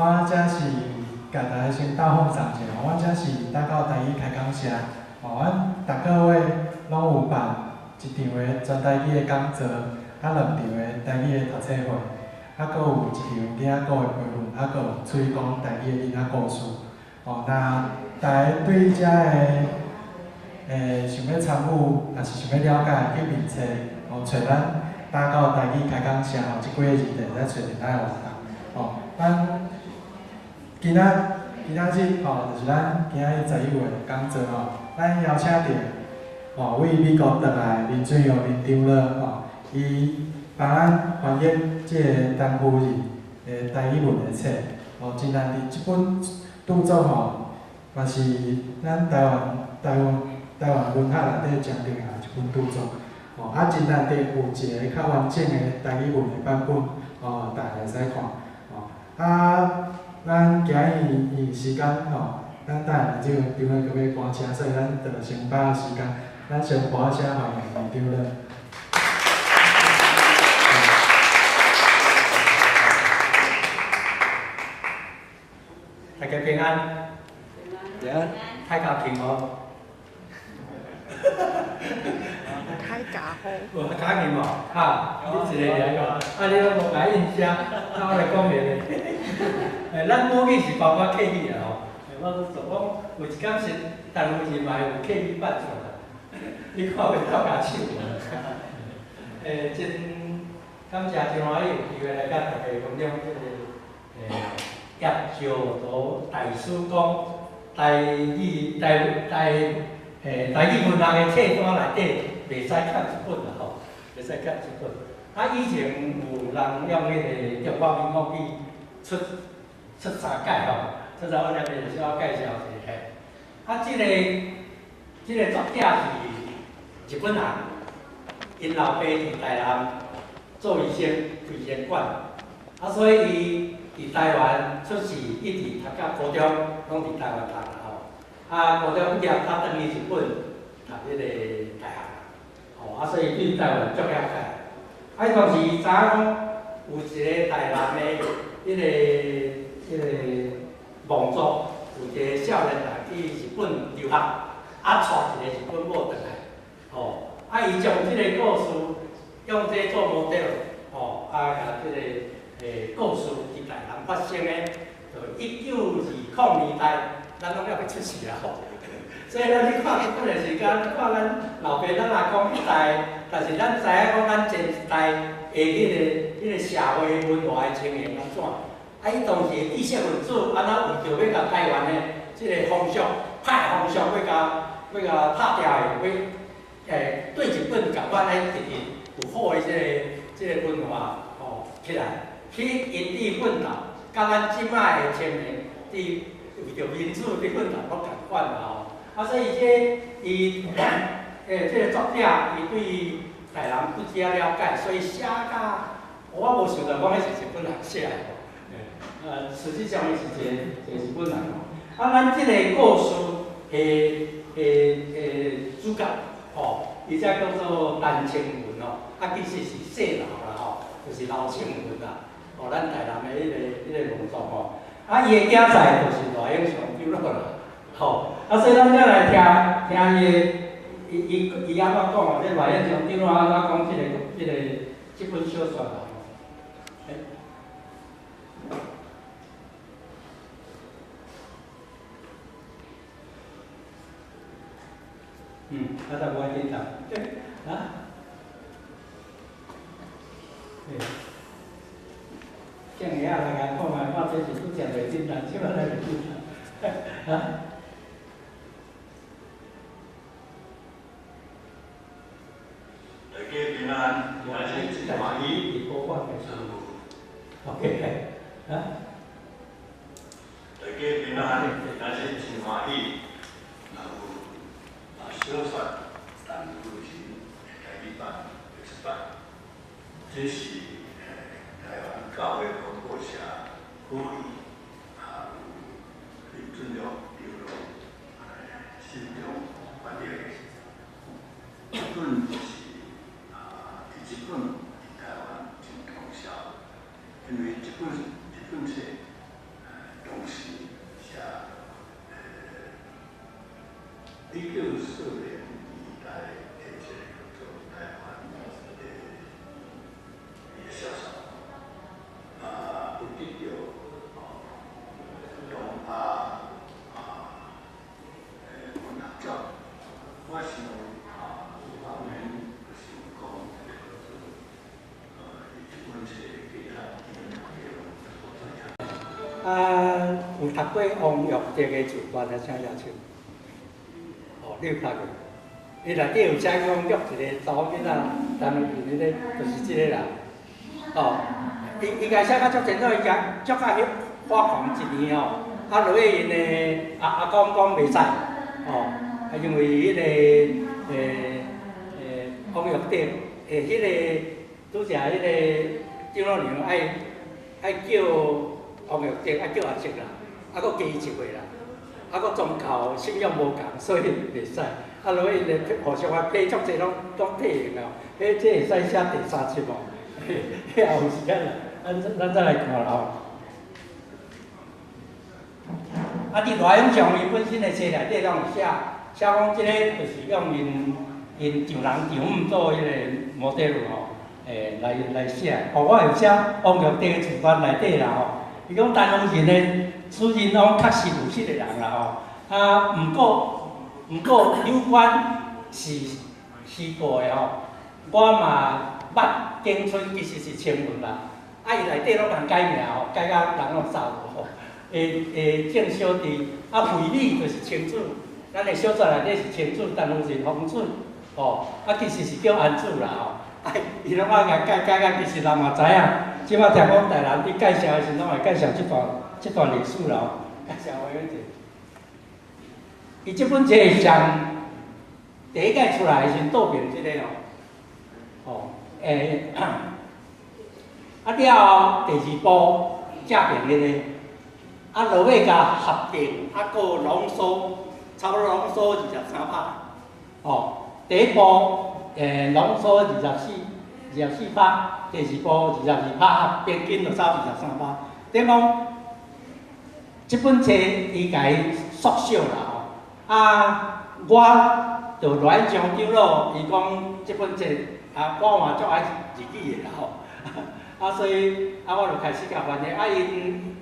我這是共大家先鬥放鬆者，阮這是打狗台語開講社，吼，阮逐个月攏有辦一場的全台語的講座，啊兩場的台語的讀冊會，啊，閣有一場囡仔鼓的培訓，啊，閣有吹講台語的囡仔故事。吼，若大家對遮的想欲參與，抑是想欲了解，去面冊，吼，揣咱打狗台語開講社吼，這幾个字就會使揣著咱的網站。吼，咱今仔今仔日吼，就是咱今仔日11月的講座吼，咱邀請著吼，位美國轉來林俊陽林長老吼，伊幫咱翻譯這个陳夫人的台語文的冊，吼，真難得，這本著作吼，嘛是咱台灣台灣台灣文學內底誠重要的一本著作，吼，啊，真難得有一個較完整的台語文的版本，吼，大家會使看，吼，啊，咱今日因為時間吼，咱等下這個長老閣欲趕車，所以咱就先把握時間，咱先破聲歡迎林長老。大家平安，平安，大家平安。開假好。無卡硬無？哈，你一個兩個，啊，你攏無共應聲，那我來講袂咧。咱母語是包括客語啦吼。我咧做講，有一工是陳夫人嘛會有客語版出來，你看袂鬥共手無？真感謝，真歡喜有機會來佮大家分享這個葉石濤大師講台語台台台語文學的冊單內底，袂使欠一本啦吼，袂使欠一本。啊，以前有人用彼個中華民國語出出三屆吼，這陣我來小可介紹一下。啊，這個作者是日本人，𪜶老爸佇台南做醫生，衛生館，啊，所以伊佇台灣出世，一直讀到高中，攏佇台灣讀啦吼。啊，高中畢業，才轉去日本讀彼個大學，吼，啊，所以對台灣足了解。啊，伊當時知影講有一個台南的彼個望族，有一個少年人去日本留學，啊，娶一個日本某轉來，吼，啊，伊將這個故事用這做 model，吼，啊，共這個故事佇台南發生的，就1920年代，咱攏猶未出世啊吼，所以咱去看這本的時間，看咱老爸、咱阿公彼代，但是咱知影講咱前一代的彼個社會文化的情形按怎？啊，伊當時的知識分子按怎為著欲共台灣的這個風俗、歹風俗欲共欲共拍掉的，欲對日本共款愛直直有好的這個文化吼起來，去因地奮鬥，佮咱這擺的青年佇為著民主佇奮鬥攏仝款啦吼。啊，所以這伊這個作者伊對台南不只了解，所以寫甲我無想到講彼是日本人寫的吼。實際上伊是一個日本人吼。啊，咱這個故事的主角吼，伊才叫做陳清文吼，啊，其實是姓劉啦吼，就是劉清文啦。吼，咱台南的彼個望族吼，啊，伊的囝婿就是賴永祥長老啦，吼，啊，所以咱才來聽聽伊的，伊伊伊按怎講哦？這賴永祥長老按怎講這個這本小說啦？啊，就無愛緊張，啊？見下來共看覓，我這是拄才袂緊張，這擺來袂緊張，啊？大家平安，我是真歡喜。 OK，啊？大家平安，我是真歡喜。若有小說陳夫人的台語版的出版，這是台灣教會廣播社鼓勵，啊，有林俊良長老信中翻譯的。這本是啊，佇日本、佇台灣真暢銷，因為這本這本冊時寫1940年代的一個叫做台灣的小說，啊，有得著東亞文學獎。我想有方面就是講這個叫做這本冊其他無知影。啊，有讀過王育德的自傳的，請舉手。哦，你有讀過？伊內底有寫講約一個查某囡仔，陳彼個就是這个人。哦，伊伊共寫甲足清楚，伊共足甲彼發狂一年吼，啊落尾𪜶的阿阿公講袂使，哦，啊因為彼个王育德彼个拄則彼个張老娘愛叫王育德愛叫阿叔啦，啊閣加伊一歲啦，啊閣宗教信仰無仝，所以袂使。啊落尾𪜶的互相啊批足濟攏退用啊，彼這會使寫第三輯無？彼也有時間啦，咱再來看啦吼。啊，佇賴永祥伊本身的冊內底攏有寫，寫講這個就是用𪜶丈人丈母做彼個模特兒吼，來寫。哦，我有寫王育德的自傳內底啦吼，伊講陳方仁的主人翁確實有這個人啦吼，啊，毋過有關是虛構的吼，我嘛捌景春其實是清文啦，啊伊內底攏共改名吼，改甲人攏查無吼。會鄭小弟，啊惠理就是清子，咱的小說內底是清子，陳方仁方子，吼，啊其實是叫安子啦吼，啊伊攏愛共改改甲，其實人嘛知影。這擺聽講台南佇介紹的時陣，攏會介紹這段歷史啦吼，介紹話者。伊這本冊是上第一擺出來的時陣，倒爿這个吼，哦，啊了後第二部正爿彼个。啊，落尾共合併，啊，閣濃縮，差不多濃縮23拍。哦，第一部濃縮24拍，第二部22拍，平均就走23拍。等於講，這本冊伊共伊縮小啦吼。啊，我就賴永祥長老，伊講這本冊啊，我嘛足愛日語的啦吼。啊，所以啊，我就開始共翻譯。啊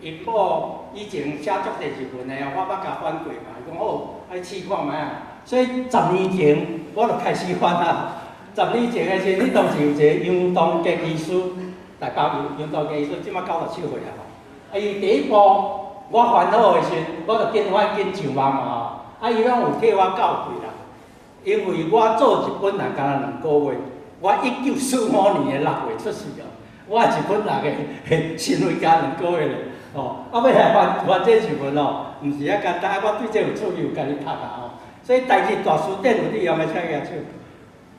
，𪜶某以前寫足濟日文的，我捌共翻過嘛。伊講好，愛試看覓啊。所以10年前我就開始翻啊。十年前的時陣，彼當時有一個楊東杰醫師，台北楊東杰醫師，這馬97歲啊。啊，伊第一部我翻好的時陣，我就緊翻緊上網嘛吼。啊，伊攏有替我校對啦。因為我做日本人敢若2個月，我1945年的6月出世哦。我日本人的身份加2個月咧，吼，啊，欲來翻翻這日文哦，毋是遐簡單。啊，我對這有趣味，有家己讀啊吼。所以台日大辭典有你用的請舉手。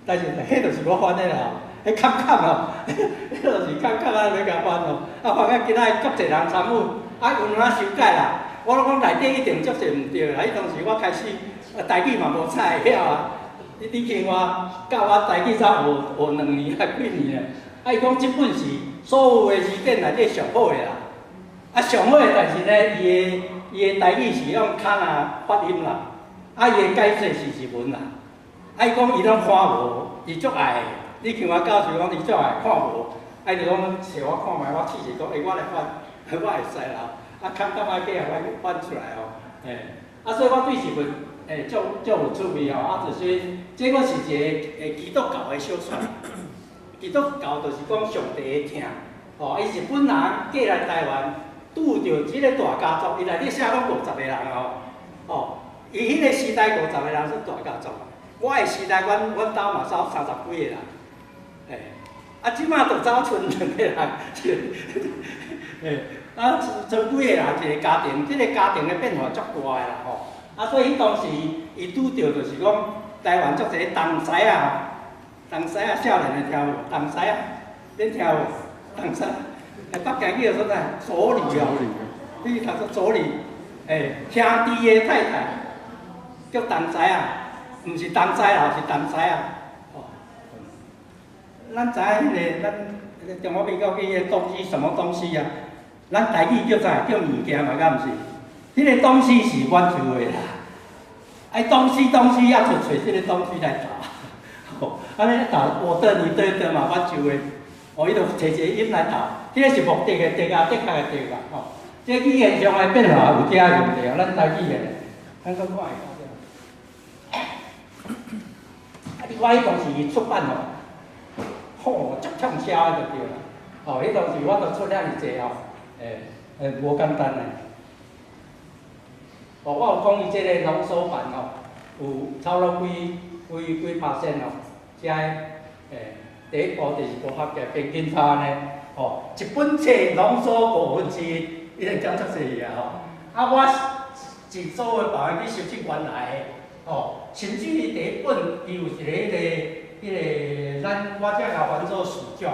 台日，彼就是我翻的啦吼，彼坎坎哦，彼就是坎坎啊，咧共翻哦。啊，翻到今仔足濟人參與，啊，有當修改啦。我攏講內底一定足濟毋對啦。彼當時我開始，啊，台語嘛無太會曉啊。你聽我教我台語才學2年抑幾年啊。啊，伊講這本是所有的字典內底上好的啦。啊，上好的，但是呢，伊的台語是用卡那發音啦，啊，伊的解說是日文啦。啊，伊講伊攏看無，伊足愛的。你像我教授講，伊足愛看無，啊，伊就講找我看覓，我試試講，欸，我來翻，我會使啦。啊，坎坎仔過後，我翻出來吼，欸，啊，所以我對日文足足有趣味吼。啊，就是這個是一個基督教的小說。基督教就是講上帝的疼，吼，伊日本人過來台灣，拄著這个大家族，伊內底寫講50個人吼，哦，伊彼个時代50個人算大家族。我的時代，阮兜嘛走30幾个人，欸，啊，這馬就走賰兩個人，欸，啊，賰幾個人一個家庭，這个家庭的變化足大的啦吼，啊，所以彼當時伊拄著就是講台灣足濟東西啊。東西啊，少年的聽無？東西啊，恁聽無？東西，欸，北京叫做啥？佐理哦，你讀做佐理，欸，兄弟的太太叫東西啊，毋是東西啦，是東西啊。哦，咱知影彼个咱中華民國彼个東西什麼東西啊？咱台語叫啥？叫物件嘛，敢毋是？彼个董事是阮厝的啦，哎，董事董事也就揣這个董事來教，吼，按呢教我對你對對嘛，阮厝的，哦，伊就揣一个音來教，彼个是目的的的啊，的確的的啦，吼。這語言上的變化有這問題哦，咱台語的，咱閣看下。啊，你我彼當時出版哦，吼，足暢銷的就對啦。吼，彼當時我都出遐爾濟哦，欸，無簡單的。哦，我有講伊這个濃縮版吼，有超過幾幾幾 percent 哦，遮欸，第一步就是無合嘅平均差呢，吼，一本冊濃縮1/5，已經減足濟啊吼。啊，我一組的別人去收集原來的，吼，甚至於第一本伊有一個彼个彼个，咱我才共翻做序章，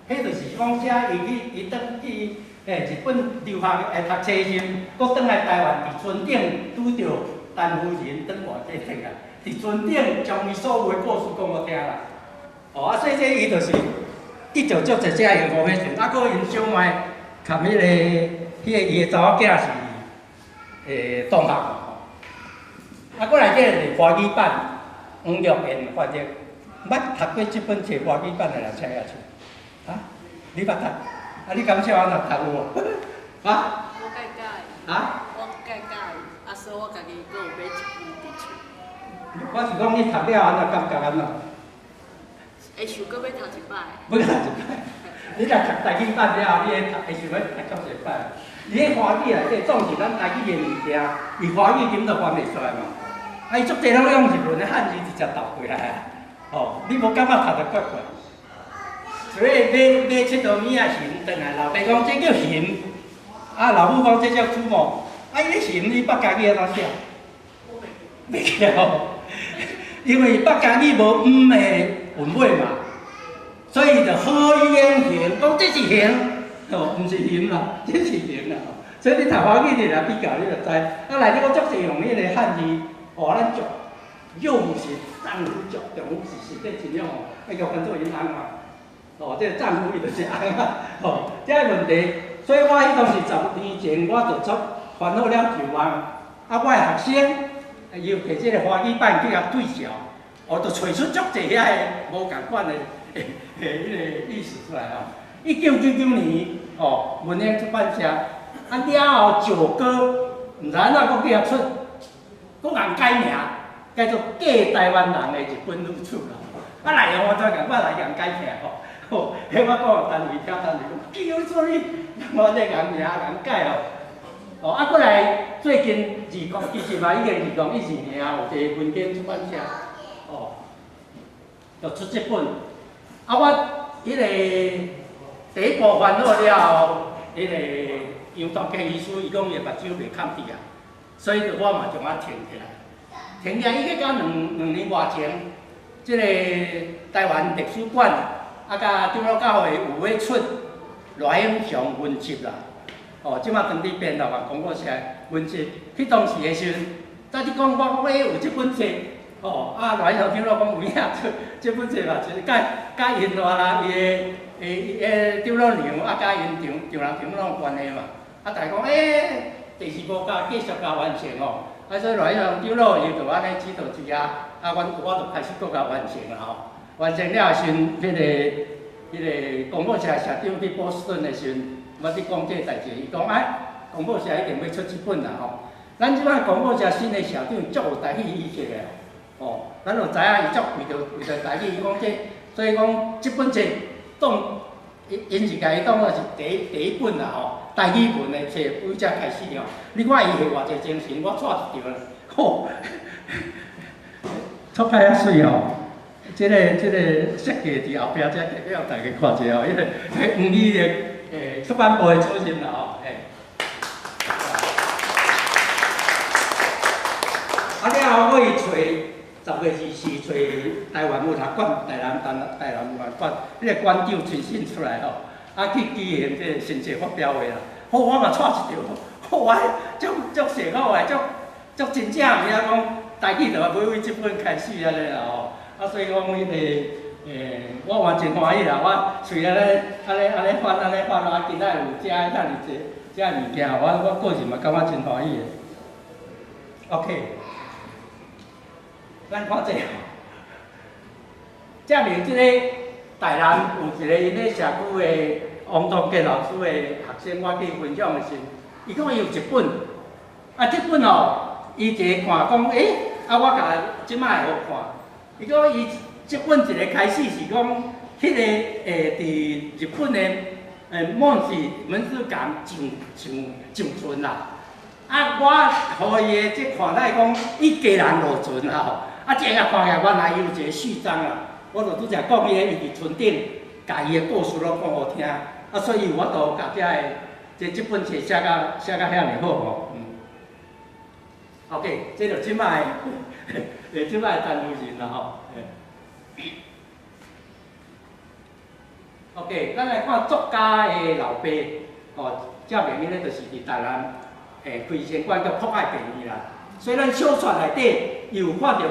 彼就是講寫伊去伊轉去欸日本留學欸讀冊時，閣轉來台灣佇船頂拄著陳夫人轉外過轉來，佇船頂將伊所有的故事講予聽啦。哦，啊，所以這伊就是得著足濟這 information，啊，閣𪜶小妹含彼个彼个伊的查某囝是同學。啊，閣來這個是華語版，黃玉燕翻譯，捌讀過這本冊華語版的人請舉手。啊？你捌讀？啊，你感覺按怎讀有無？啊？我介佮意。啊？我介佮意，啊，所以我家己閣有買一本佇厝。我是講你讀了按怎感覺按怎？會想閣欲讀一擺。欲讀一擺。你若讀台語版了後，你會讀會想欲讀足濟擺。伊彼華語內底總是咱台語的物件，伊華語根本就翻袂出來嘛。啊，伊足濟攏用日文的漢字直接倒過來啊。吼，你無感覺讀得怪怪？所以買買七道物仔熊轉來，老爸講這叫熊，啊老母講這叫豬毛。啊，伊熊你北家語按怎寫？袂記吼，因為北家語無毋的韻尾嘛，所以就好英熊，講這是熊，吼，毋是熊啦，這是熊啦。所以你讀華語你來比較，你就知。啊，內底閣足濟用彼個漢字，哦，咱足岳父是丈夫足，丈夫是實際真樣哦，愛共翻做𪜶翁嘛。哦，這個丈夫伊就是翁啊，吼，這個問題，所以我彼當時10年前我就做煩惱了就望，啊，我的學生伊有提這個華語版去共對照，哦，就揣出足濟遐个無仝款的彼个意思出來吼。1999年，哦，文言出版社，啊了後九歌，毋知按怎閣去予出，閣共改名，改做嫁台灣人的日本女子啦。啊內容我怎共我來共改起來吼。吼，彼我講單位聽單位講，叫做你，我這共名共改哦。哦，啊，過來最近二零，其實嘛已經2012年啊，有一個民間出版社，哦，就出這本。啊，我彼個第一部翻好了後，彼個楊大建醫師伊講伊目睭袂堪得啊，所以就我嘛將啊停起來，停起來已經到兩年外前，這個台灣歷史館啊，佮長老教會有咧出賴永祥文集啦。哦，這馬當佇編啦嘛，廣播社文集，彼當時的時陣，早佇講我講欸有這本冊，哦，啊賴永祥長老講有影出這本冊嘛，就是佮佮𪜶賴啦，伊的伊的長老娘啊，佮𪜶丈丈人丈母有關係嘛，啊，大家講欸，第二部佮繼續共完成哦，啊，所以賴永祥長老伊就按呢指導之下，啊，阮我就開始閣共完成啦吼，完成了時陣，彼個廣播社社長去波士頓的時陣，我佇講這个代誌，伊講哎，廣播社一定欲出這本啦吼。咱這擺廣播社新的社長足有台語意識的哦，咱就知影伊足為著台語，伊講這，所以講這本冊當，𪜶是共伊當做是第一本啦吼，台語文的冊為這開始吼。你看伊下偌濟精神，我掣一著啦，吼，出歹仔媠吼。這個設計佇後壁遮代表大家看一下吼，彼個黃語的出版部的主任啦吼，欸。啊了後，我去揣10月24揣台灣文學館、台南台南文學館，彼個館長親信出來吼，啊去舉行這個新冊發表會啦。好，我嘛掣一著，好，我足足順口的，足足真正有影講，台語就愛買為這本開始按呢啦吼。啊，所以講彼個我嘛真歡喜啦！我雖然咧，按呢按呢翻按呢翻，啊，今仔有遮遮爾濟遮物件，我個人嘛感覺真歡喜的。OK，咱看這，這面這個台南有一個𪜶咧社區的王東杰老師的學生，我去分享的時，伊講伊有一本，啊，這本哦，伊一個看講，啊，我共這擺會予看，伊講伊。這本一個開始是講，彼個佇日本的門市港上船啦。啊，我予伊的這看來講，伊家人落船啦吼。啊，這個看起來原來伊有一個序章啦。我就拄才講伊個，伊佇船頂，共伊的故事攏講予聽。啊，所以有法度共遮个這本冊寫甲遐爾好吼。OK，這就這擺的，這擺的陳夫人啦吼。OK，咱來看作家的老爸，哦，這面彼個就是佇台南，開醫生館叫博愛病院啦。所以咱小說內底有看著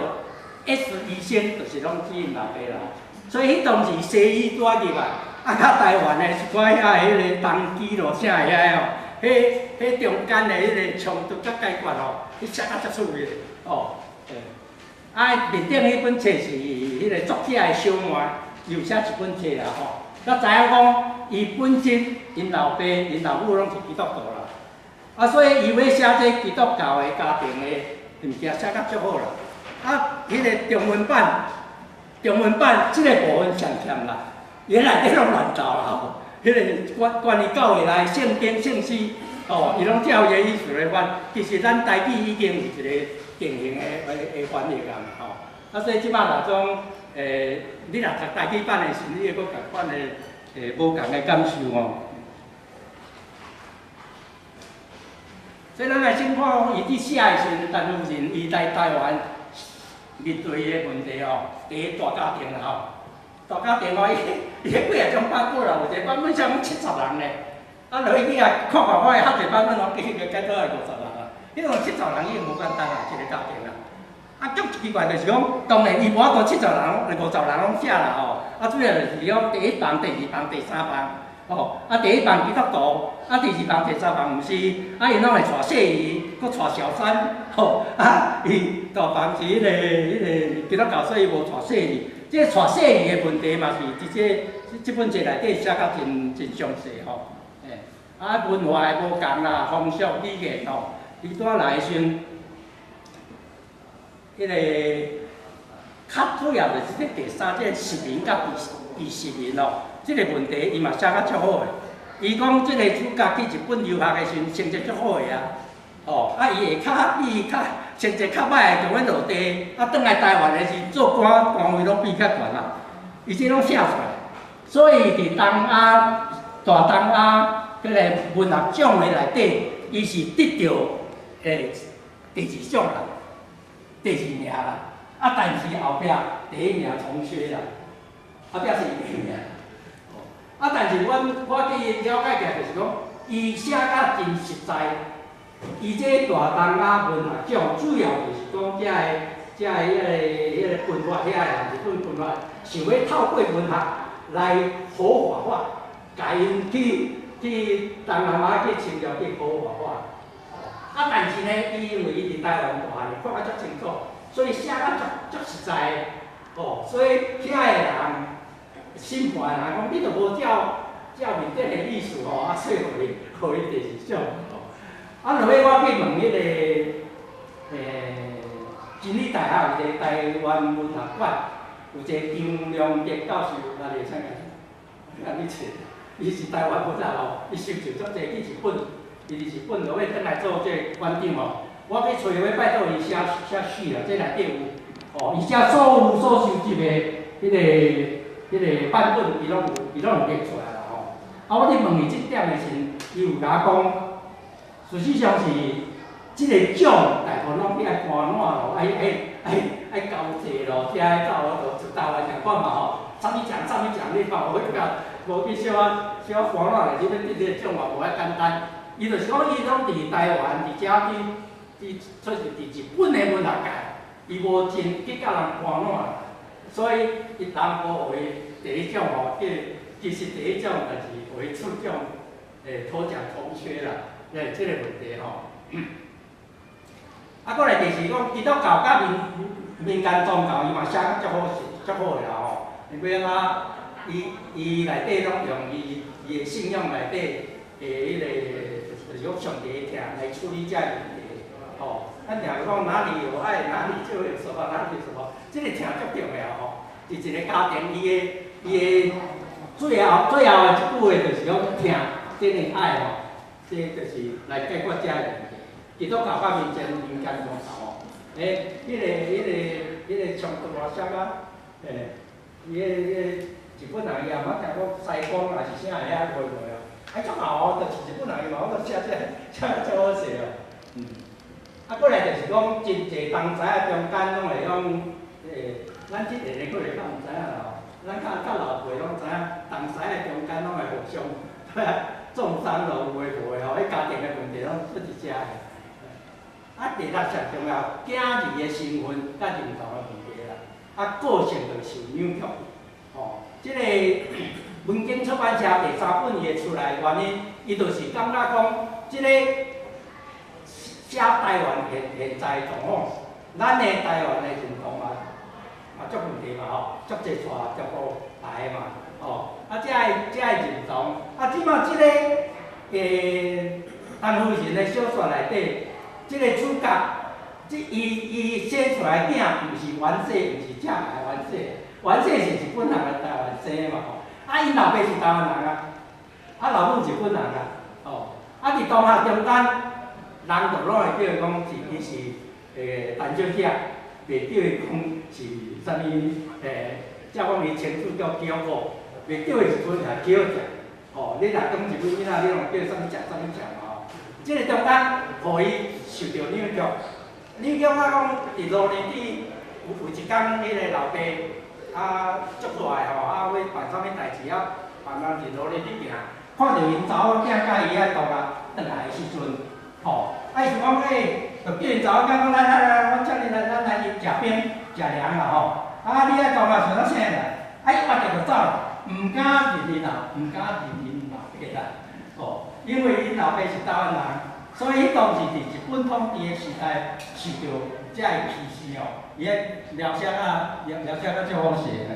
S 醫生，就是攏指𪜶老爸啦。所以彼當時西醫拄仔入來，啊，較台灣的一寡遐彼個東基咯啥遐哦，彼中間的彼個衝突佮解決吼，彼寫甲足趣味的，哦，啊，面頂彼本冊是彼個作者的小妹，又寫一本冊啦吼。才知影講，伊本身𪜶老爸、𪜶老母攏是基督徒啦，啊，所以伊欲寫這基督教的家庭的物件寫甲足好啦。啊，彼個中文版這個部分上欠啦，伊內底攏亂投啦吼。彼個關於教會內聖經、聖詩，哦，伊攏照伊的意思來翻。其實咱台語已經有一個定型的翻譯啊嘛吼。啊，所以這擺若種。你若讀台語版的時，你會閣仝款的無仝的感受吼。所以咱來先看伊佇寫的時陣，陳夫人伊來台灣面對的問題吼，第一大家庭啦吼，大家庭吼，伊彼幾仔種版本啦，有一個版本寫講70人呢，啊落去啊看看我的較濟版本攏加加到來50人啊，彼種70人已經無簡單啦，一個家庭啦。啊，足奇怪就是講，當然伊無法度70人、50人攏寫啦吼。啊，主要就是講第一房、第二房、第三房，吼。啊，第一房基督徒，啊，第二房、第三房毋是，啊，𪜶攏會娶細姨，閣娶小三，吼。啊，伊大房是彼個基督教，所以無娶細姨。這個娶細姨的問題嘛是佇這本冊內底寫甲真真詳細吼。啊，文化的無仝啦，風俗語言吼，伊拄仔來的時陣。彼個較主要就是這第三這個殖民佮被殖民哦，這個問題伊嘛寫甲足好的。伊講這個主角去日本留學的時陣，成績足好的啊，哦，啊伊會較比較成績較歹的，共阮落地，啊轉來台灣的時陣做官官位攏比較懸啊，伊這攏寫出來。所以佇東亞大東亞彼個文學獎的內底，伊是得著第二獎啦。第二名啦，啊，但是後壁第一名從缺啦，後壁是第一名。啊，但是我去了解起來就是講，伊寫甲真實在，伊這大東亞文學獎主要就是講遮个彼個軍閥遐個人，日本軍閥想欲透過文學來合法化，共𪜶去東南亞去侵略去合法化。啊，但是呢，伊因為伊佇台灣大漢，看甲足清楚，所以寫甲足足實在的，哦，所以遐個人審判的人講，你著無照面頂的意思吼，啊，所以予伊第二獎吼。啊，落尾我去問彼個，真理大學有一個台灣文學館，有一個張良傑教授，來會使共你揣，伊是台灣文學吼，伊收集足濟去日本。伊佇日本落尾轉來做這個館長吼，我去揣欲拜託伊寫寫序啦，這內底有吼，伊寫所有所收集的彼個版本，伊攏有列出來啦吼。啊，我咧問伊這點的時陣，伊有共我講，事實上是這個獎大部分攏去愛官撋咯，愛交際咯，才愛走就台灣共款嘛吼，啥物獎啥物獎，你看無去甲無去小可小可官撋咧，你欲得這個獎嘛無遐簡單。伊就是講，伊攏佇台灣，佇遮佇，出是佇日本的文學界，伊無真去佮人官撋。所以伊人無予伊第一獎吼，叫其實第一獎，但是予伊次獎，頭獎銅缺啦，這個問題吼。啊，過來就是講基督教佮民間宗教，伊嘛寫甲足好勢，足好的啦吼。因為啊，伊內底攏用伊的信仰內底的彼個，就是講上帝的疼來處理這個問題，吼。咱定講哪裡有愛，哪裡就有什麼，哪裡有什麼，這個疼足重要吼。佇一個家庭，伊的最後的一句話就是講疼，真的愛吼，這就是來解決這個問題。基督教佮民間宗教吼，彼個衝突偌少啊，伊个日本人伊也捌聽講西光還是啥會遐話無哦，啊足𠢕哦，就是日本人伊嘛有寫這寫足好勢哦，啊，過來就是講真濟同儕仔中間攏會講，咱這個年可能較毋知影啦吼，咱較老輩攏知影，同儕仔中間攏會互相中傷咯，有的無的吼，彼家庭的問題攏出佇遮的。啊，第六上重要，囝兒的身份佮認同的問題啦，啊，個性就受扭曲，吼，這個文經出版社第三本伊會出來原因，伊就是感覺講，這個寫台灣現在狀況，咱的台灣的認同嘛，嘛足問題嘛吼，足濟帶足多來的嘛，吼，啊，這個認同，啊，這馬這個陳夫人的小說內底。這個主角，這伊生出來的囝，毋是元世，毋是正牌元世，元世是日本人來台灣生的嘛吼。啊，𪜶老爸是台灣人啊，啊老母日本人啊，吼。啊，佇同學中間，人就攏會叫伊講是伊是陳小姐，袂叫伊講是啥物照講伊稱呼叫叫某，袂叫伊日本人叫食，吼。你若講日本囡仔，你攏叫啥物食啥物食嘛吼。這個中間，予伊受著扭曲，扭曲啊講，佇六年底有一工，彼個老爸啊足大的吼，啊欲辦啥物代誌啊，辦啊佇路年底行，看著𪜶查某囝佮伊仔同學轉來的時陣，吼，啊伊想講就叫𪜶查某囝講來來來，我請你來，咱來去食冰食涼啦吼，啊你愛同學想創啥啦？啊伊挖著就走了，毋敢認𪜶老，毋敢認𪜶老爸啦，吼，因為𪜶老爸是台灣人。所以當時佇日本統治的時代，受著這个歧視哦，伊个描寫啊，描寫甲足好勢的。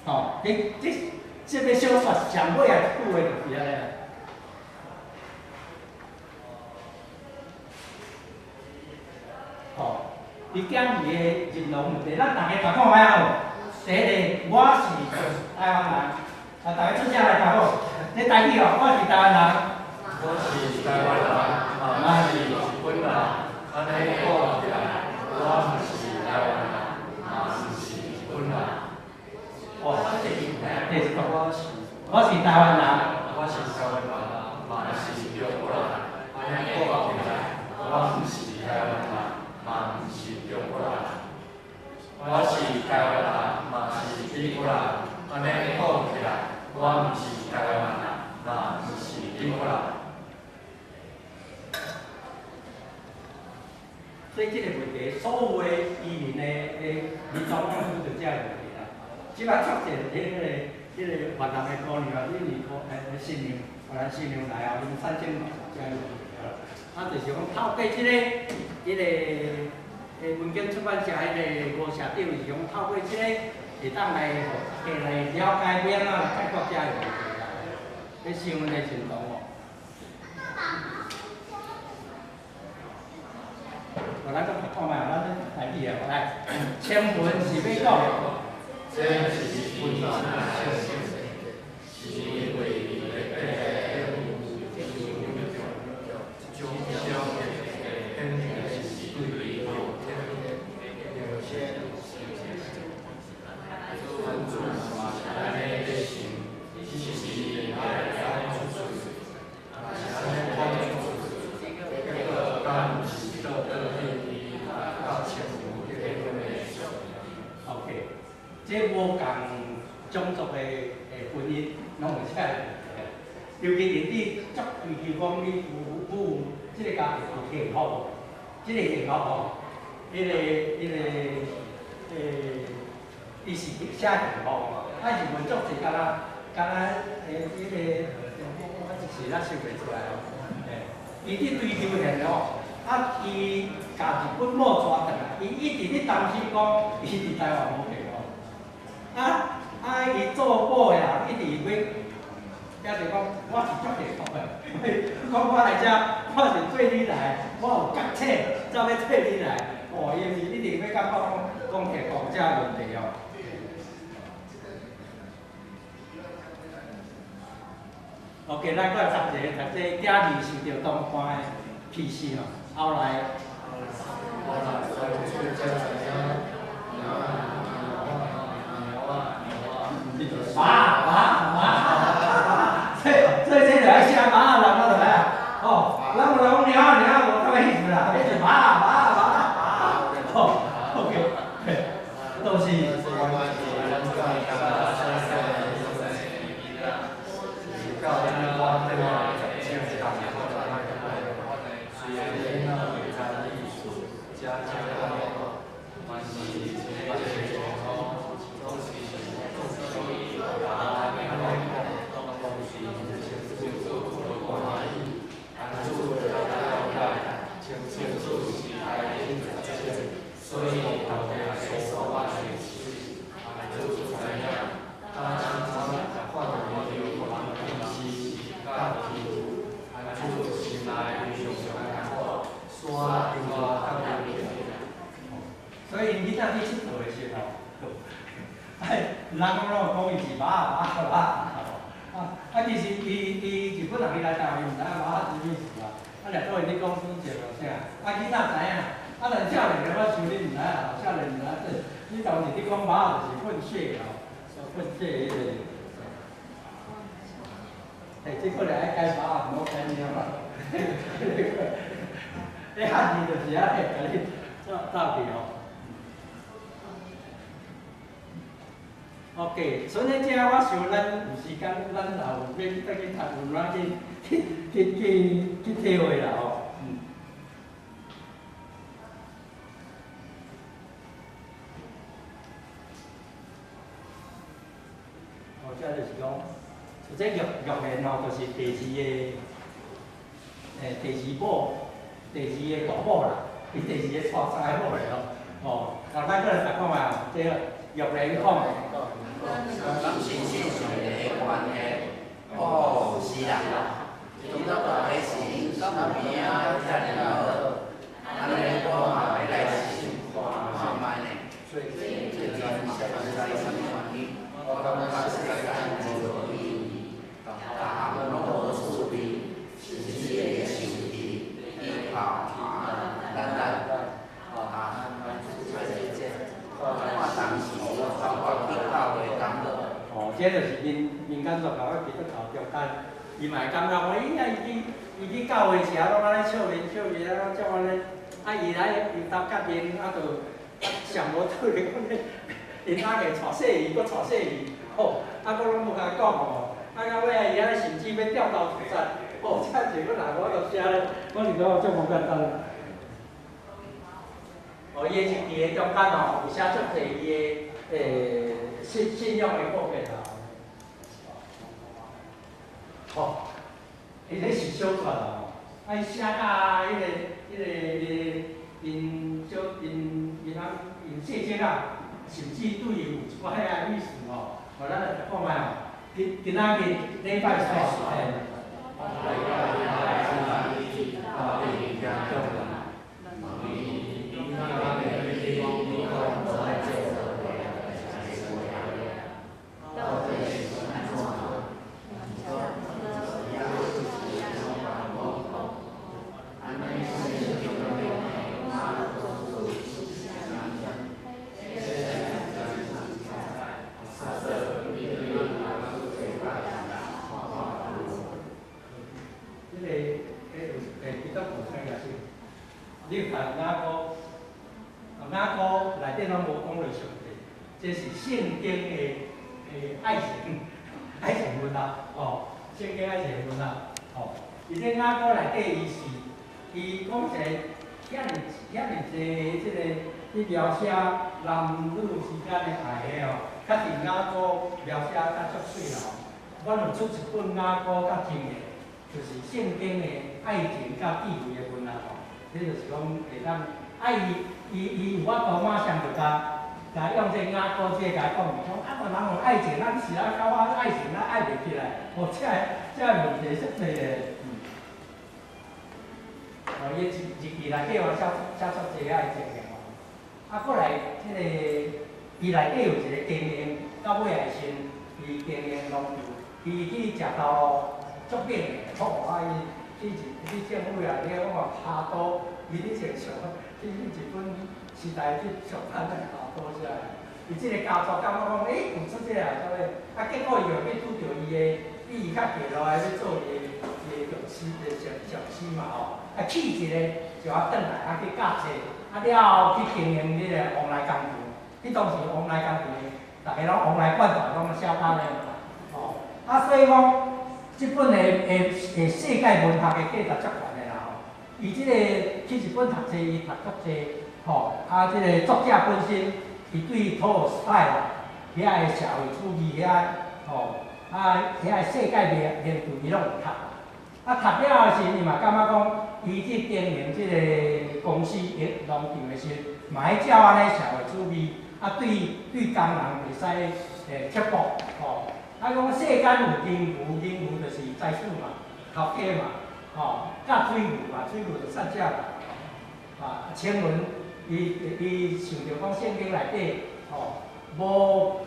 吼，這個小說上尾仔一句話就是按呢。吼，伊囝兒的認同問題，咱逐家讀看覓仔無？第一個，我是台灣人，啊，逐家出聲來讀好。這台語哦，我是台灣人。我是台灣人，嘛是日本人，按呢講起來，我毋是台灣人，嘛毋是日本人。我是台灣人，我是台灣人，嘛是中國人，按呢講起來，我毋是台灣人，嘛毋是中國人。我是台灣人，嘛是美國人，按呢講起來，我毋是台灣人，嘛毋是美國人。所以這個問題，所有的移民的民族攏拄著這個問題啦。這擺足濟彼個越南的姑娘啊，印尼姑新娘，越南新娘來啊，𪜶產生嘛是這個問題啦。啊，就是講透過這個文經出版社彼個吳社長是講透過這個會當來予大家來了解欲按怎來解決這個問題啦。這新聞的認同哦。咱閣讀看覓，咱台語啊，來，清文是欲講。這是本質是因為這種是對這無仝種族的婚姻，攏有這個問題。尤其是你足追求講你有這個家庭有幸福無？這個幸福吼，彼個伊是寫字吼，啊日文足濟，敢若敢若欸，彼個，我一時仔想袂出來哦。欸，伊佇追求現吼，啊，伊共日本某娶轉來，伊一直咧擔心講，伊佇台灣無客吼。啊啊，伊做某的人一直欲，抑是講我是足幸福的，講我來遮，我是做你來，我有覺醒，才欲替你來。哦，伊是一定欲感覺講講幸福這問題哦。OK，咱閣來讀一个，讀這個囝兒受著同伴的鄙視哦，後來。媽媽媽，所以這就愛寫媽人我就知影，哦，咱有人講貓貓無啥物意思啦，彼是媽媽媽，吼，OK，都是。所以囡仔去𨑨迌的時候，哎，人講攏講伊是馬馬馬，啊啊，其實伊伊日本人伊來台灣，伊毋知影馬是啥物意思啊。啊，掠做伊咧講以前咯啥，啊囡仔知影，啊但少年的我想你毋知影，少年毋知影，你當時你講馬就是糞屑哦，糞屑彼個。欸，這可能愛改馬，毋好改貓啦。這漢字就是按呢，共你走走去吼。OK，所以這我想咱有時間，咱也有欲轉去讀，有哪去去去去去體會啦吼。嗯。哦，這就是講，這玉玉蓮吼，就是第二个，欸，第二某，第二个大某啦，伊第二個娶三个某咧吼。哦，啊，咱閣來讀看覓，這個玉蓮講。敢是親像的關係？哦，是啦。基督教的是敢有名遮爾好，按呢我嘛欲來試看覓呢。最近是啥物原因？我感覺世間無意義，逐項攏無趣味，甚至會生氣，依靠咱咱啊，我當時感覺去教會感覺。哦，這就是民民間宗教佮基督教中間，伊嘛會感覺講，伊啊伊去伊去教會時啊，攏按呢笑面笑面啊，攏怎按呢？啊，伊來伊頭革面啊，就上無對咧，講咧，𪜶阿個娶細伊，閣娶細伊，吼，啊，閣攏無共講吼，啊，到尾啊，伊按呢甚至欲吊頭自殺，吼，這一個人我就寫咧，我是講足無簡單。哦，伊的日記的中間吼，有寫足濟伊的欸信仰的過程啦。吼，伊這是小說啦，啊，伊寫甲彼個、彼個、彼個，𪜶小𪜶𪜶翁𪜶細隻仔，甚至對伊有一寡遐個意思吼。吼，咱來讀看覓吼，今今仔日禮拜四，嘿。你有看雅歌，雅歌內底攏無講著上帝，這是聖經的愛情，愛情文學，哦，聖經愛情文學，哦，伊這雅歌內底伊是，伊講一個遐爾遐爾濟，這個去描寫男女之間的愛的吼，較佇雅歌描寫較足媠啦吼。阮有出一本雅歌較真的，就是聖經的愛情佮智慧的文學吼。這就是講會當愛伊伊伊有法度馬上就共共用這雅歌這個共講，講啊，人有愛情，咱是啊，感覺愛情咱愛袂起來，哦，這個這個問題足濟的。哦，伊日日記內底嘛寫寫足濟愛情的吼。啊，過來這個伊內底有一個經營，到尾也是伊經營農場，伊去食頭路足猛的，吼啊！伊去日去政府啊，你講嘛跤肚，伊咧前上去日本時代去上班的跤肚啥。伊這個家族感覺講，欸，有出這個啥物？啊，結果伊又去拄著伊的比伊較低落來欲做伊的伊的上司的上上司嘛吼。啊，去一個就啊轉來啊去教冊，啊了後去經營彼個黃泥工場。彼當時黃泥工場，逐家攏黃泥罐頭攏寫安呢嘛，吼。啊，所以講，這本的的的世界文學的價值足懸的啦吼。伊這個去日本讀冊，伊讀足濟，吼。啊，這個作者本身，伊對托爾斯泰啦，遐个社會主義遐，吼，啊，遐個世界名名著伊攏有讀。啊，讀了後時，伊嘛感覺講，伊去經營這個公司、農場的時，嘛愛照按呢社會主義，啊，對對工人袂使會刻薄，吼。啊，講世間有金牛，金牛就是財主嘛、頭家嘛，吼，佮水牛嘛，水牛就散者嘛，啊，清文伊伊想著講聖經內底，吼，無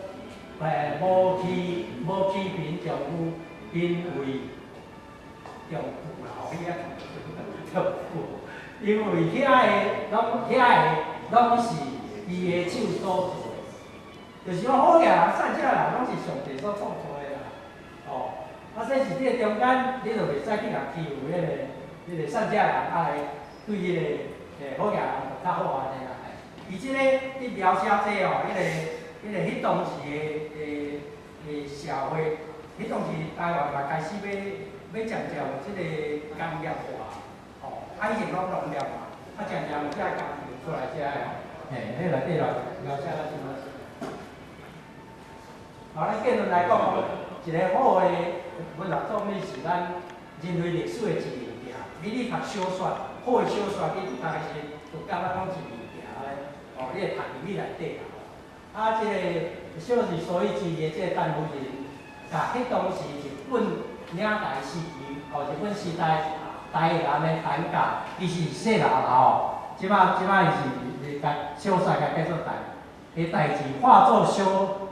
無欺無欺貧丈夫，因為丈夫啦，吼，彼個丈夫，因為遐个攏遐个攏是伊的手所做的，就是講好額人、善者人，攏是上帝所創造的啦，吼。啊，所以是這個中間，你就袂使去共欺負彼個彼個散者人，啊來對彼個好額人就較好按呢啦。伊這個佇描寫這吼，彼個彼個彼當時的的的社會，彼當時台灣嘛開始欲欲漸漸有這個工業化，吼，啊以前攏農業嘛，啊漸漸有這個工業出來遮個吼，嘿，彼內底來描寫較清楚。好，咱結論來講吼，一個好的文學作品是咱人類歷史的一物件。你你讀小說，好的小說，你讀的時就感覺講一物件安呢，哦，你會讀入去內底啦。啊，這個小是所以之的這個陳夫人，共彼當時日本領台時期，吼，日本時代台南的陳家，伊是細人啦吼。這擺這擺伊是共小說共叫做代，的代誌化做小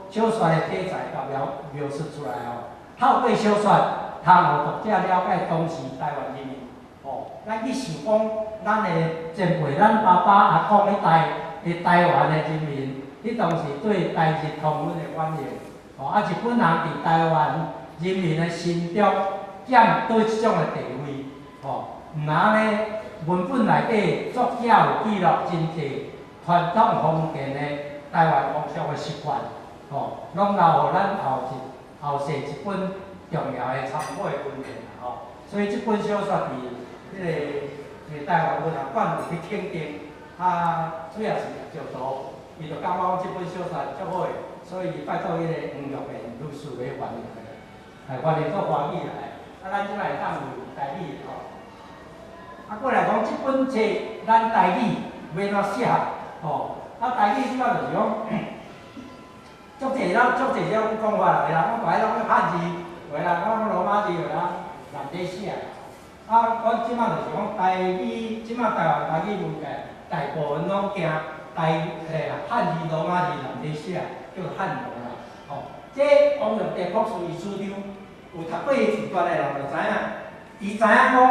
小說的題材，共描描述出來吼。透過小說，通予讀者了解當時台灣人民，吼，咱去想講，咱的前輩，咱爸爸阿公彼代的台灣的人民，彼當時對台日統一的反應，吼，啊，日本人佇台灣人民的心中佔佗一種的地位，吼，毋但按呢，文本內底作者有記錄真濟傳統封建的台灣風俗的習慣，吼，攏留予咱後一後世一本重要的參考的文獻啦，吼。所以這本小說佇彼個台灣文學館有去肯定，啊，主要是葉石圖，伊就感覺講這本小說足好的，所以伊拜託彼個黃玉蓮女士來翻譯的，來翻譯做華語來。啊，咱這擺會當有台語的吼。啊，過來講這本冊咱台語欲按怎寫，吼？啊，台語這擺就是講，足濟咱足濟種講法啦，有人講大家攏用漢字，有人講羅馬字，有人難底寫。啊，阮這擺就是講台語，這擺台灣台語文界大部分攏行台漢字羅馬字難底寫，叫漢羅啦。吼，這王玉德博士伊主張，有讀過伊自傳的人就知影，伊知影講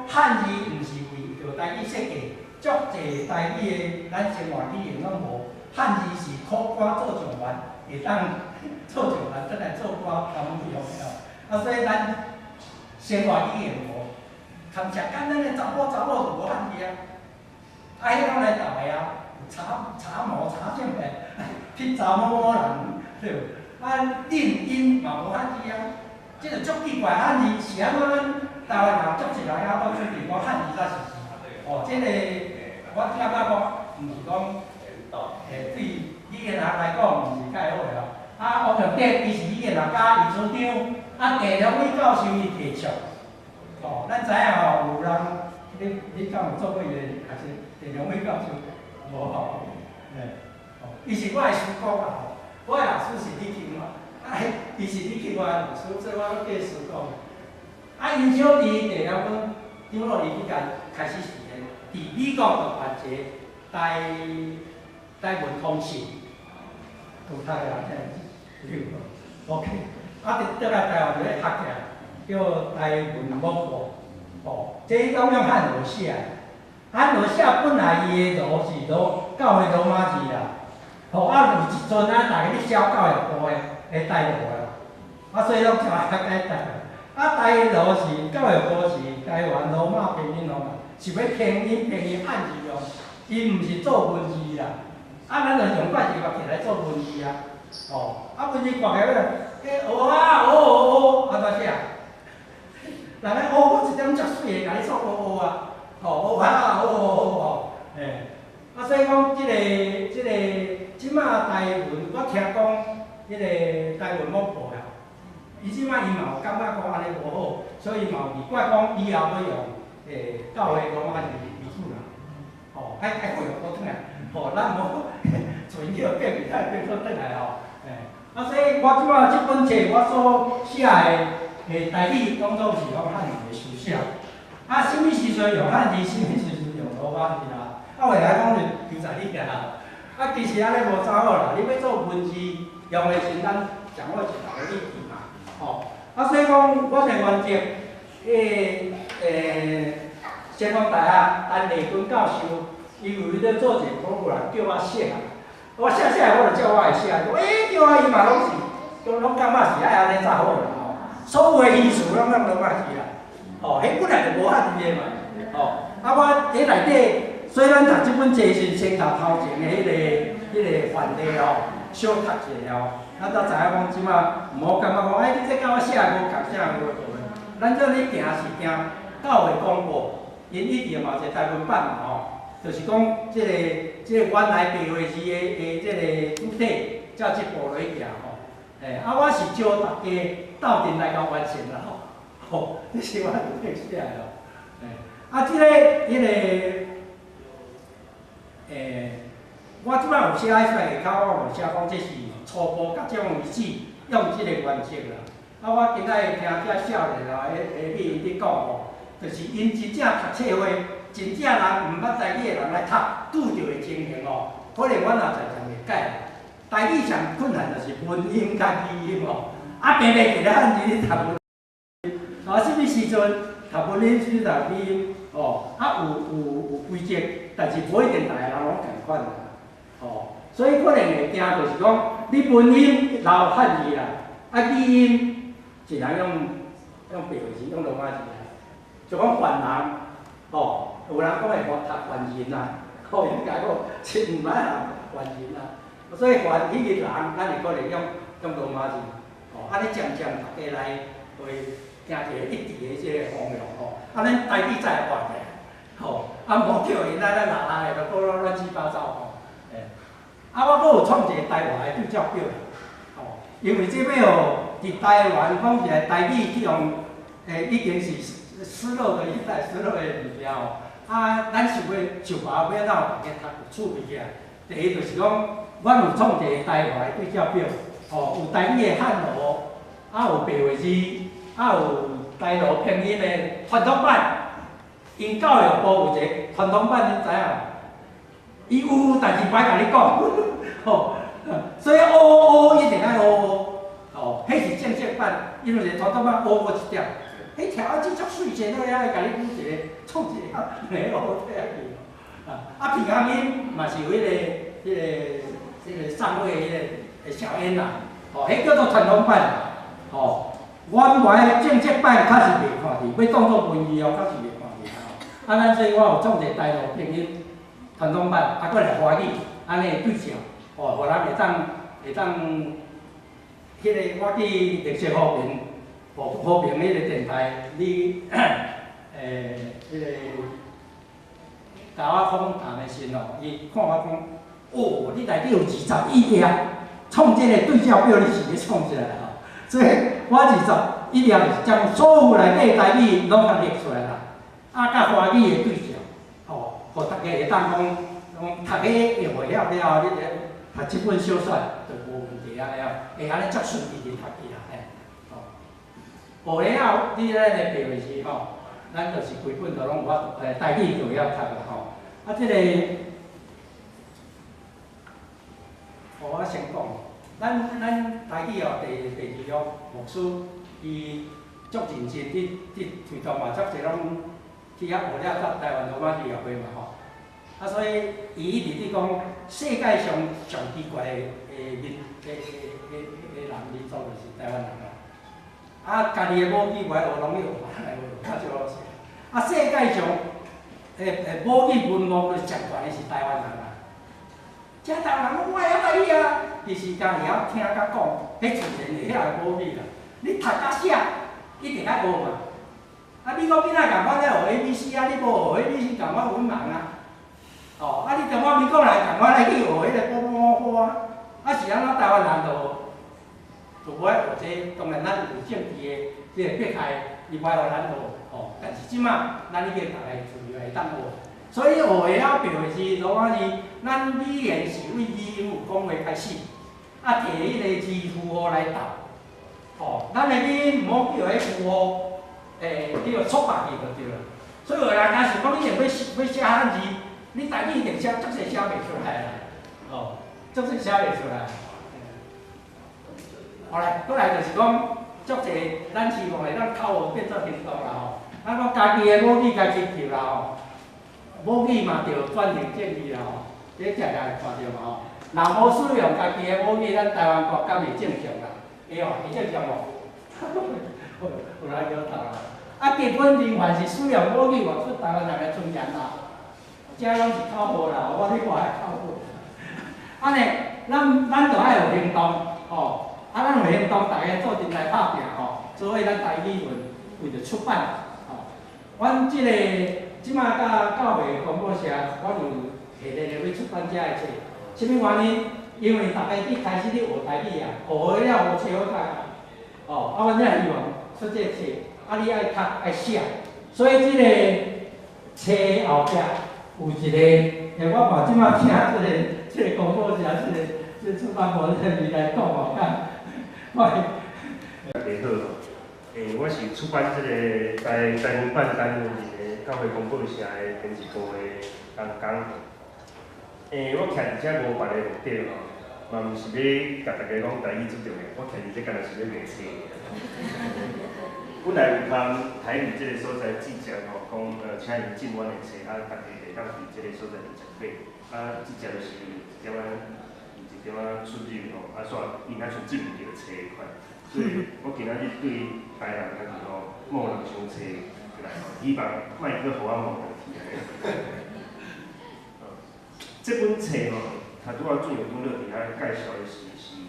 漢字毋是為著台語設計，足濟台語的咱生活語言攏無漢字是苦官做狀元，會當做狀元，轉來做官較無用的吼。啊，所以咱生活語言無，含誠簡單的查埔查某就無漢字啊。啊，彼攏來台的啊，有查查某查啥物，去查某某人對無？啊，恁𪜶嘛無漢字啊，這就足奇怪，漢字是按怎咱台灣人足濟人遐到出去講漢字才是字。哦，這個我感覺講，毋是講，對語言學來講，毋是蓋好的哦。啊，王仲德伊是語言學家，伊主張，啊，鄭良偉教授伊提倡，吼，咱知影吼，有人，你敢有做過伊的學生？鄭良偉教授，無吼，吼，伊是我的師公啦吼，我的老師是李慶華，啊，伊是李慶華的老師，所以我攏叫伊師公。啊，𪜶小弟鄭良坤長老伊去共開始試驗，佇美國就辦一個台文通信，有讀的人聽有 OK，啊，佇倒來台灣就咧學起來，叫台文廣播，哦，這攏用漢羅寫的，漢羅寫本來伊的羅是羅教會羅馬字啦，吼，啊有一陣啊，逐家咧寫教育部的台羅啦，啊，所以攏就愛改台。啊，台羅是教育部是台灣羅馬拼音吼，是欲拼音拼音漢字用，伊毋是做文字啦。啊，咱就用怪字捌起來做文字啊，吼，啊文字掛起來，欸，蚵仔，蚵蚵蚵，按怎寫？人咧蚵我一點足媠的，共你做蚵蚵啊，吼，蚵仔，蚵蚵蚵吼，欸，啊，所以講這個，這馬台文，我聽講，彼个台文廣播啊。伊這擺伊嘛有感覺講按呢無好，所以嘛有奇怪講以後欲用教會羅馬字為主啦，吼，愛愛恢復倒轉來，吼，咱無存叫變去，愛變倒轉來吼，欸，啊，所以我這擺這本冊我所寫的台語當作是用漢字的書寫，啊，啥物時陣用漢字，啥物時陣用羅馬字啦，啊，有的人講就求在你啦，啊，其實按呢無走好啦，你欲做文字用的時咱掌握一道的語句嘛。吼，啊，所以講，我的原則，成功大學陳麗君教授，伊有咧做一個 program 叫我寫，我寫寫我就照我的寫，欸，叫我伊嘛攏是，攏感覺是愛按呢才好啦吼。所有的意思攏用羅馬字啦，吼，彼本來就無漢字的嘛，吼，啊，我佇內底，所以咱讀這本冊是先讀頭前的彼個範例吼，小讀一下吼。咱才知影講，這馬毋好感覺講，欸，你這佮我寫的無仝啥無無。咱這咧行是行教會廣播，𪜶以前嘛有一個台文版嘛吼，就是講這個原來白話字的這個主體，照這步落去行吼。欸，啊，我是招大家鬥陣來共完成啦吼，吼，這是我特寫的吼。欸，啊，這個彼個，欸，我這擺有寫喺下跤，我有寫講這是初步甲這樣為止，用這個原則啦。啊，我今仔日聽這少年啊，彼彼佇講吼，就是𪜶真正讀冊會，真正人毋捌台語的人來讀，拄著的情形吼，可能阮也在常會改。台語上困難就是文音佮語音吼，啊，平平一个漢字你讀文，啊，啥物時陣讀文音，啥物讀語音，吼，啊有規則，但是無一定逐个人攏仝款啦，吼，所以可能會驚就是講，你文音留漢字啦，啊語音一人用白話字，用羅馬字啦，就講凡人，吼，有人講會讀凡人啦，吼，應該講是毋捌人凡人啦。所以凡彼個人，咱會可能用羅馬字，吼，按呢漸漸大家來會行一個一致的這個方向吼，按呢台語才會活起來，吼，啊無叫𪜶來來拉拉的，就閣亂七八糟吼，欸，啊我閣有創一個台灣的對照表，吼，因為這欲予佇台灣講起來台語去用，欸，已經是失落的一代，失落的物件吼，啊，咱想欲想辦法欲按怎予大家讀有趣味起來。第一就是講，阮有創一個台灣的對照表，吼，有台語的漢羅，啊有白話字，啊有台羅拼音的傳統版。𪜶教育部有一個傳統版，恁知影無？伊有，但是無愛共你講，吼，所以烏烏一定愛烏烏，吼，彼是正式版，因為傳統版烏閣一點，彼條仔字足媠者，落遐會共你舉一個創一個兩个烏退下去。啊，平衡音嘛是有彼个上位彼个小音啦，吼，彼叫做傳統版，吼，原來正式版確實袂看著，欲當做文字哦，確實袂看著吼。啊，咱所以我有創一個台羅拼音傳統版，啊，閣來華語，按呢對照，吼，予人會當，彼个我去綠色和平，和平彼个電台，你，彼个。共我訪談的時吼，伊看我講，哦，你內底有21頁，創這个對照表你是咧創啥啦吼？所以我21頁是將所有內底台語攏共列出來啦，啊，佮華語的對照，吼，予大家會當講，講讀彼會會曉了後，你讀這本小說就無問題啊，會按呢足順利的讀起來，嘿，吼。學了後，你咱的白話字吼，咱就是規本都攏有法度，台語就會曉讀啦吼。啊，這个，哦，我先講，咱台語哦，第二約牧師，伊足認真佇推動嘛，足濟攏去遐學了，甲台灣羅馬字協會嘛吼。啊，所以伊一直佇講世界上上奇怪的民的的的人民族就是台灣人啦。啊，家己的母語無愛學，攏去學別人的，較少好勢。啊，世界上的母語文化就是上懸的是台灣人啦。遮台灣人講我會曉台語啊，其實敢會曉聽佮講，彼自然會曉的母語啦。你讀佮寫，一定愛學嘛。啊，美國囡仔仝款咧學 A B C 啊，你無學 A B C 仝款文盲啊。哦，啊，你中我美國人仝款來去學彼个波波波啊，啊是按怎台灣人就無愛學這個，當然咱有政治的這个迫害，伊無愛予咱學，吼。但是這馬咱已經逐个自由會當學，所以學會曉白話字、羅馬字，咱語言是為語音有講話開始，啊，摕彼个字符號來鬥，吼，咱的語音毋好叫彼符號，叫錯白去就對啦。所以有人若想講你欲寫漢字，你台語一定寫足濟寫袂出來啦，哦，足濟寫袂出來。後來，閣來就是講，足濟咱希望會當口號變做行動啦吼。咱講家己的母語家己救啦吼，母語嘛著轉型正義啦吼，這常常會看著嘛吼。若無使用家己的母語，咱台灣國敢會正常啦？會哦，會正常無？有人搖頭啦。啊，基本人凡是使用母語，活出台灣人的尊嚴啦。這攏是口號啦，我咧看的口號。按呢，咱著愛有行動，吼。啊，咱有行動，逐家做陣來拍拼吼。所以咱台語文為著出版，吼。阮這个這馬佮教會公報社，阮有下日咧欲出版這个冊。啥物原因？因為逐家佇開始咧學台語啊，學了無冊好讀啊。哦，啊，阮才希望出這个冊，啊，你愛讀愛寫，所以這个冊後壁有一个，我嘛這馬請這个公報社，這个出版部這个來講吼，看。大家好，我是出版這个台灣版台灣字的教會公報社的編輯部的同工。我徛佇遮無別的目的吼，嘛毋是欲共大家講台語足重要，我徛佇遮敢若是欲賣冊。本來有通台語這个所在直接吼，講請𪜶進阮的冊，啊，大家會當佇這个所在直接買，啊，直接就是一點仔。一點仔出入吼，啊，煞伊若像進毋著冊款，所以我今仔日對台南家己吼募兩箱冊來吼，希望莫閣予我募轉去。這本冊吼，頭拄仔俊祐長老佇遐介紹的時是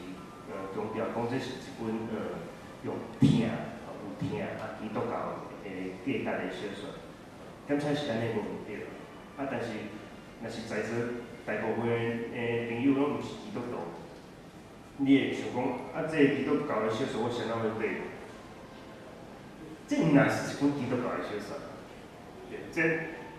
強調講這是一本用聽吼有聽啊基督教的價值的小說，點解是按呢無毋對，啊，但是若是在座大部分的朋友攏毋是基督徒，你會想講啊，這个基督教的小說我啥物欲買？這毋若是一本基督教的小說，對，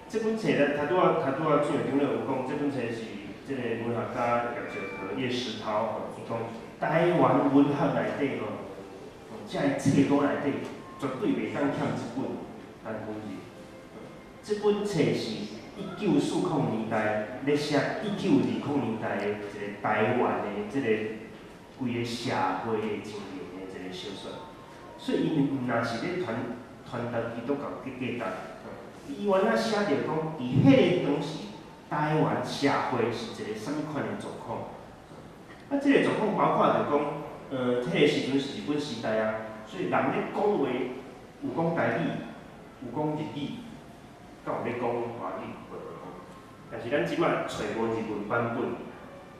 這本冊咱頭拄仔頭拄仔俊祐長老有講，這本冊是這个文學家葉石濤葉石濤吼，伊講台灣文學內底吼，這个冊簿內底絕對袂當欠一本陳文字。這本冊是1940年代咧寫1920年代的一个台灣的這个規个社會的情形的一个小說，所以伊毋若是咧傳達基督教的價值，伊原來寫著講，佇彼个當時，台灣社會是一个啥物款的狀況？啊，這个狀況包括著講，彼个時陣是日本時代啊，所以人咧講話有講台語，有講日語，閣有咧講華語無？但是咱這馬揣無日文版本，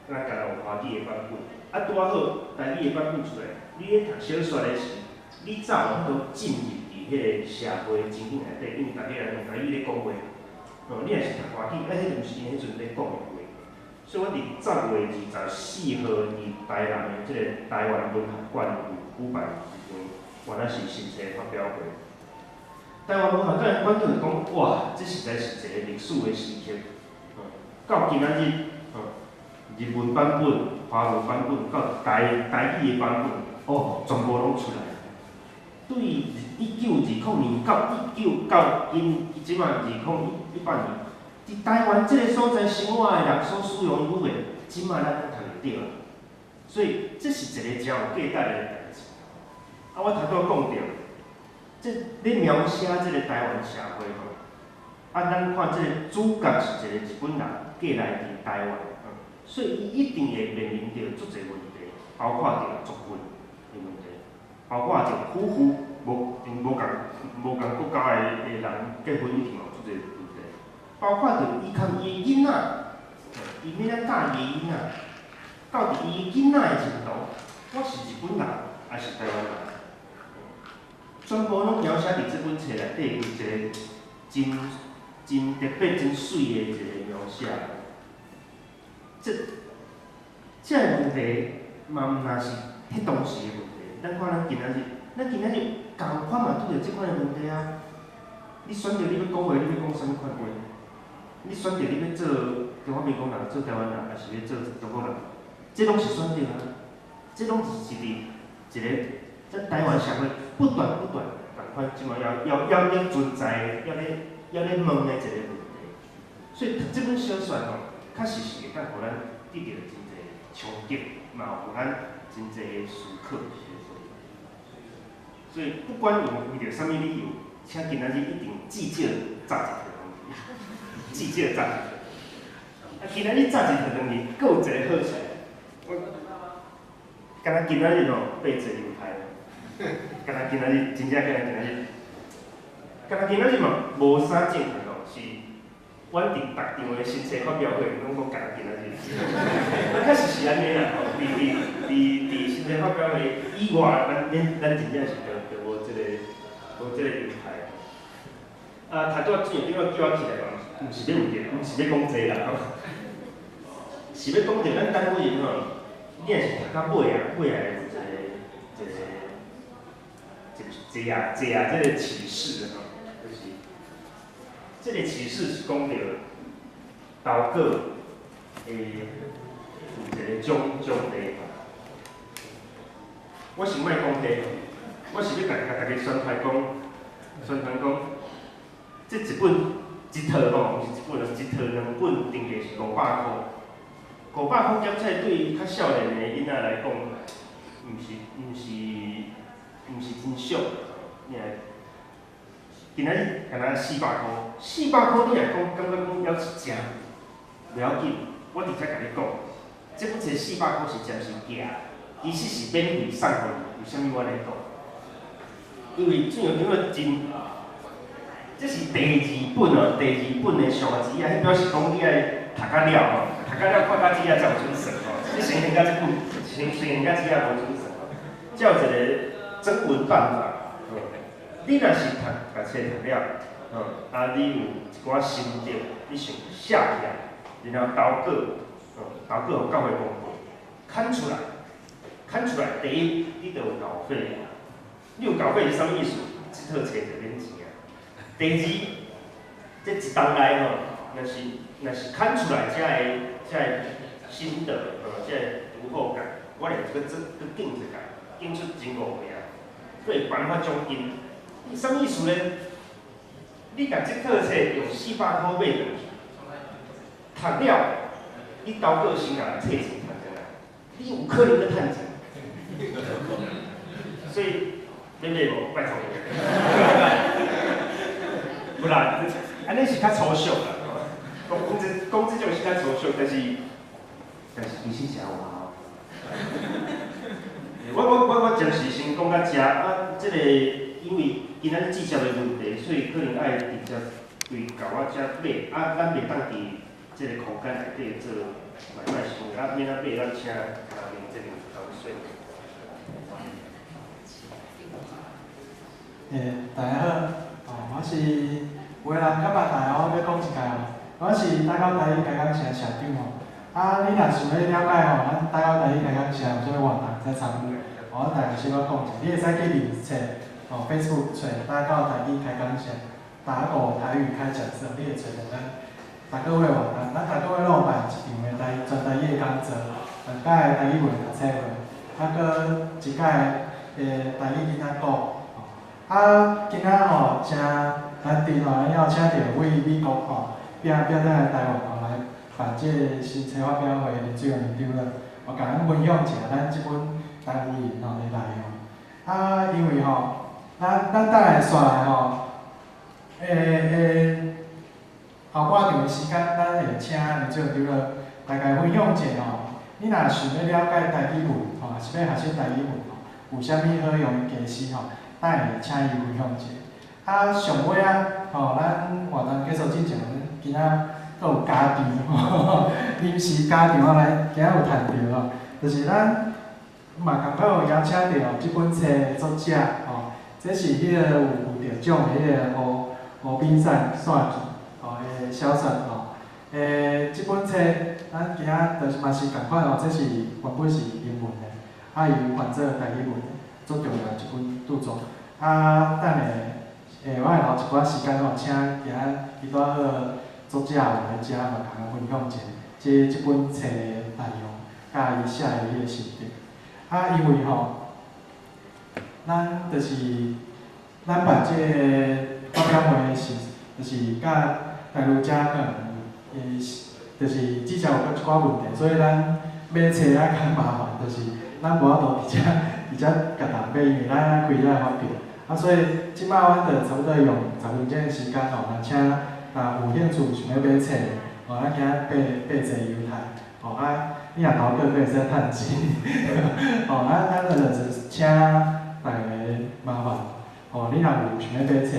咱干焦有華語的版本。啊，拄仔好台語的版本出來，你咧讀小說的時，你才有法度進入佇彼个社會情景內底，因為逐家人用台語咧講話。哦，你若是读外语，啊，彼毋是𪜶彼阵咧讲的话。所以阮伫10月24号伫台南的这个台湾文学馆有举办一场，原来是新册发表会。台湾文学馆馆长讲，哇，这实在是一个历史的时刻。到今仔日，日文版本、华文版本到台语的版本，哦，全部拢出来。对1920年到一九到今这摆2018年，伫台湾这个所在生活的人所使用的语言，这摆咱拢读会著啊。所以这是一个真有价值的代志。啊，我头拄仔讲著，这咧描写这个台湾社会吼，啊，咱看这个主角是一个日本人过来伫台湾，所以伊一定会面临著足济问题，包括著族群的问题，包括著夫妇无仝国家的人结婚一定有足济问题，包括著伊含伊的囡仔，伊欲按怎教伊的囡仔，到底伊囡仔的认同，我是日本人抑是台湾人？全部拢描写伫这本册内底，有一个真真特别、真媠的一个描写。这个问题嘛毋但是彼当时的问题，咱看咱今仔日，咱今仔日仝款嘛拄著这款的问题啊。你选择你欲讲话，你欲讲啥物款话？你选择你欲做中华民国人、做台湾人，抑是欲做中国人？这拢是选择啊！这拢是伫一个咱台湾社会不断不断仝款，这马犹咧存在，犹咧问的一个问题。所以读这本小说吼，确实是会当予咱得著真济冲击，嘛予咱真济思考。所以不管有为著啥物理由，请今仔日一定至少扎一套转去，至少扎一套。啊，今仔日扎一套转去，阁有一个好势。我敢若今仔日吼爬坐阳台，敢若今仔日真正敢若今仔日，敢若今仔日嘛无啥正确吼，是阮伫逐场的新册发表会拢讲敢若今仔日，啊，确实是按呢啦吼，伫新册发表会以外，咱真正是著无这个阳台。啊，头拄仔主任叫我起来嘛，毋是欲问著，毋是欲讲这啦吼，是欲讲著咱单位吼，你若是读到尾啊，尾啊有一个这个启示吼，就是这个启示是讲著投稿的有一个奖励。我先莫讲彼，我是欲共大家宣传讲，这一本一套吼，毋是一本啊，一套两本定价是500箍。500箍减册对较少年的囡仔来讲，毋是真俗。你若今仔日敢若四百箍，四百箍你若讲感觉讲犹是诚，袂要紧，我直接共你讲，这本册四百箍是暂时寄，其实是免费送予你。为啥物我按呢讲？因为主要因为真，这是第二本哦，第二本的上字仔，彼表示讲你爱读甲了吼，读甲了看甲字仔才有准算吼。你先先甲这本，先先甲字仔无准算吼，才有一个征文办法。你若是读共册读了，吼，啊，你有一寡心得，你想写起来，然后投稿，吼，投稿予教会公报，刊出来，刊出来，第一，你就有稿费。你有稿费是啥物意思？这套册就免钱啊。第二，这一冬内吼，若是刊出来遮的遮的心得，吼，遮的读后感，我连阁做阁竞一届，竞出前五名，阁会颁发奖金。啥物意思呢？你共这套册用四百箍买转去，读了，你投稿先共人退钱趁转来，你有可能阁趁钱。所以，欲买无？拜托你。无啦，按呢是较粗俗啦。讲这种是较粗俗，但是其实诚有效。我暂时先讲到遮啊，这个因为今仔日制作的问题，所以可能爱直接对共我遮买，啊，咱袂当伫这个空间内底做买卖行为，啊，免啊买，咱请下面这边同说。欸，大家好，哦，我是有的人感覺大我欲講一解吼，我是大甲台語開講社社長吼。啊，你若想欲了解吼，咱大甲台語開講社有啥物活動使參與，我大概小可講一下。你會使去面冊，吼，Facebook 揣大甲台語開講社，打狗台語開講社，你會揣著咱逐個月活動。咱逐個月攏有辦一場的台全台語的講座，兩屆的台語文讀冊會，啊，閣一屆的台語囡仔講。啊，今仔吼誠難得吼，咱邀請著位美國吼，摒摒轉來台灣吼來辦這个新冊發表會林水榮長老，我共咱分享一下咱這本台語文吼的內容。啊，因為吼，咱等下煞來吼，後半場的時間，咱會請林水榮長老大概分享一下吼。你若想欲了解台語文吼，抑是欲學習台語文吼，有啥物好用的家私吼？等下會請伊分享一下。啊，上尾仔吼，咱活動結束之前，今仔閣有加場，臨時加場啊來，今仔有趁著吼，就是咱嘛仝款有邀請著這本冊的作者吼，這是彼个有得獎的彼个烏烏比賽散記吼的小說吼。這本冊咱今仔就是嘛是仝款吼，這是原本是英文的，啊伊有翻做台語文的，足重要一本著作。啊，等下，我會留一寡時間吼，請今仔伊拄好作者有來遮嘛，共咱分享一下這本冊的內容，佮伊寫的彼個心得。啊，因為吼，咱就是咱辦這個發表會是，就是佮大陸遮可能就是至少有一寡問題，所以咱買冊仔較麻煩，就是咱無法度佇遮共人買，因為咱愛開遮發表。啊，所以這擺阮就差不多用10分鐘的時間吼，來請若有興趣想欲買冊的，吼，咱今仔八八坐猶太，吼啊，你若頭過閣會使趁錢，吼啊，咱就是請逐个麻煩，吼，你若有想欲買冊，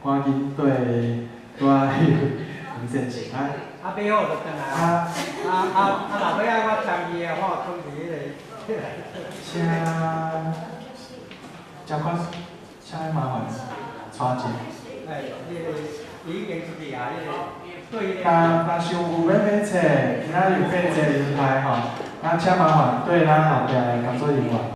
趕緊對對彼個林先生啊。啊，買好就轉來。啊啊啊！若欲愛我參與的，我有準備彼个。請，這款，請麻煩，帶一下。哎，彼个已經出去啊，彼个對。若想有欲買冊，今仔日八坐猶太吼，啊，請麻煩對咱後壁的工作人員吼。